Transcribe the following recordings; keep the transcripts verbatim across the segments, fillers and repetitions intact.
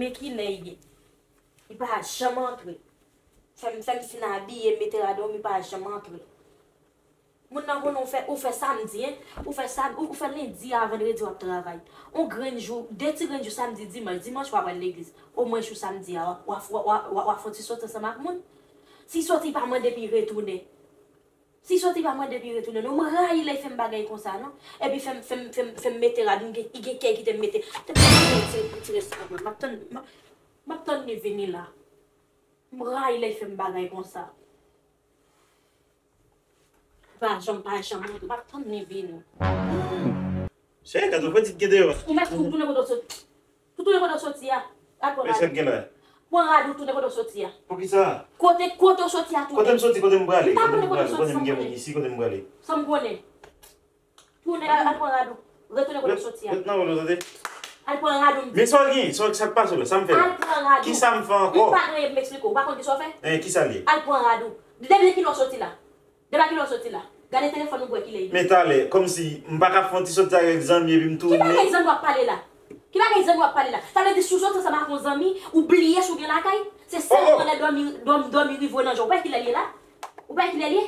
Men kilè l ye? Li pa janm antre. Fè m, fè m fin abiye, mete rad mwen, li pa janm antre. Moun nan konnen ou fè, ou fè samdi, en? Ou fè sam-, ou, ou fè lendi a vandredi w ap travay. On grenn jou, de ti grenn jou samdi, dimanch. Dimanch w ap al legliz. Omwen jou samdi a, w ap, w ap, w ap, w ap, w ap fè ti soti ansanm ak moun. Si soti pa mande epi retounen. Si soti pa mande epi retounen non. M rayi lè l fè m bagay konsa non. Epi fè m, fè m, fè m, fè m mete rad, m gen, li gen kè kite m mete. Te m retire, retire sa mwen. M ap tann, m ap, m ap tann li vini la. M rayi lè l fè m bagay konsa. Pa janm, pa janm, m ap tann li vini. Cheri, gade, ou fè ti gede yo. Ou mèt tou tounen kote w soti. Tou tounen kote w soti a. Al pran rad ou. Pran rad ou tounen kote w soti a. Poukisa? Kote, kote w soti a tounen. Kote m soti, kote m prale? M pa konnen kote w soti, kote m gen moun isi, kote m prale? Sa m konnen. Tounen al, al pran rad ou. Retounen kote w soti a. Ret nan wout ou, tande. Al pran rad ou, m di. Men sa w gen, sa, sa k pase w la, sa m fè? Al pran rad ou. Kisa m fè ankò? M pa gen anyen pou m eksplike w. Ou pa konn kisa w fè? Eh, kisa l ye? Al pran rad ou. Depi kilè w soti la? Depi kilè w soti la? Gade telefòn ou pou wè kilè li ye. Men talè, kòmsi m pa ka fè yon ti soti avèk zanmi epi m tounen. Ki bagay zanmi w ap pale la? Ki bagay zanmi w ap pale la? Sa vle di si w soti ansanm ak yon zanmi, ou bliye si w gen lakay? Se sèl nan lè dòmi, dòmi, dòmi rive w nan je w. Ou pa wè kilè l ye la? Ou pa wè kilè l ye?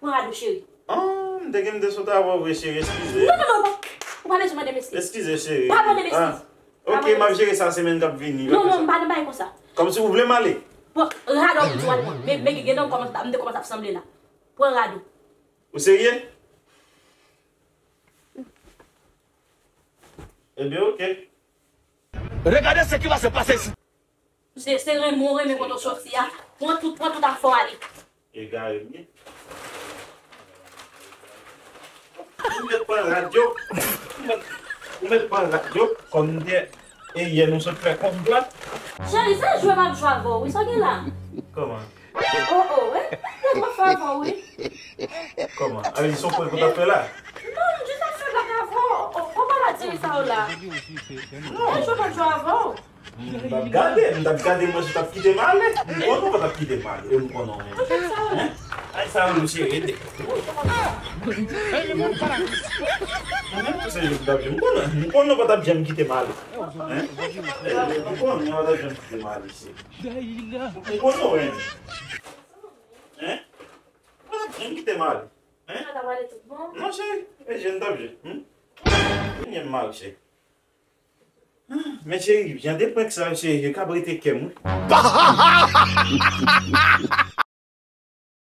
Pran rad ou, cheri. Ah, m te gen m te sot avè w vre, cheri, eskize. Non, non, non, ou pa, ou pa bezwen mande m eskiz. Eskize, cheri. Pa mande m eskiz. Ok, m ap jere sa semèn k ap vini. Non, non, m pa nan bagay konsa. Kòmsi ou vle m ale? Pran rad ou, m di w al pran. Men, men gen nan m kòmanse, m te kòmanse ap sanble la. Pran rad ou. Ou serye? Ebyen, ok. Regardez ce qui va se passer ici. Se, se renmen w renmen kote w soti a. Pran tout, pran tout afè w ale. Egare m ye. Ou mèt pran rad yo. Ou mèt, ou mèt pran rad yo. Kòm m te, e yè nou sot fè kont la. Cheri, se jwe m ap jwe avè w wi, sa w gen la? Kòman? Oh, oh, wi. Mwen fè avè w wi. Kòman? A, se yon prank ou t ap fè la? Non, m jis ap fè blag avè w. Oh, oh, kòman la di sa w la? Non. Se jwe m ap jwe avè w. M t ap gade, m t ap gade mwen si w t ap kite m ale. M konnen w pa t ap kite m ale, e m konnen w menm. Hein? Ay, sa yo, mesye, rete. Mwen menm, se jwe m t ap jwe. M konnen, m konnen w pa t ap janm kite m ale. Hein? M konnen w pa t ap janm kite m ale, se. M konnen w menm. Hein? W pa t ap janm kite m ale. Hein? Non, cheri, e jwe m t ap jwe. Hmm? Kounye m mache. Men cheri, jan de prank sa yo, cheri, yo kab rete kè m, wi.